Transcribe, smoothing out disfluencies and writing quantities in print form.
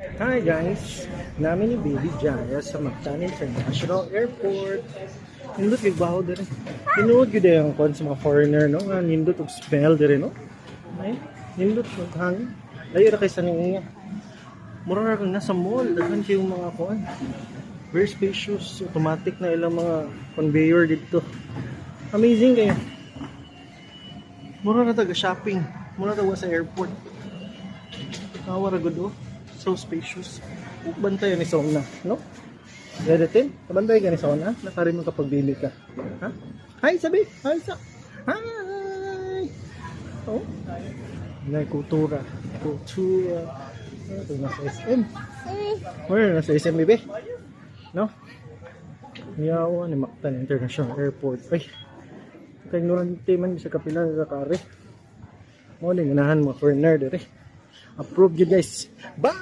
Hi guys! Naa mi ni Baby Jaya sa Mactan International Airport. Nindot kay baho diri. Tinuod gyud ang kon sa mga foreigner, no, nga nindot og smell diri, no. Ay, nindot og hangin. Layo ra kay sa niya. Mura ra kang nasa mall, daghan kayong mga kuan. Very spacious, automatic na ilang mga conveyor dito. Amazing kayo. Mura ra taga shopping. Mura taga sa airport. Tawa ra gud oh. So spacious. Oh, bantay ni Sona, no? Redetin? Bantay ka ni Sona? Nakari mo kapag bili ka. Ha? Hi, sabi! Hi, sa! Hi! Oh. Na kultura. Kultura. Ano ito? Nasa SM. Where? Nasa SM, bebe? No? Yawa ni Mactan International Airport. Ay! Kay ignorante man sa kapila sa kare. Mo ni ganahan mga foreigner dere. Approve yun, guys. Bye!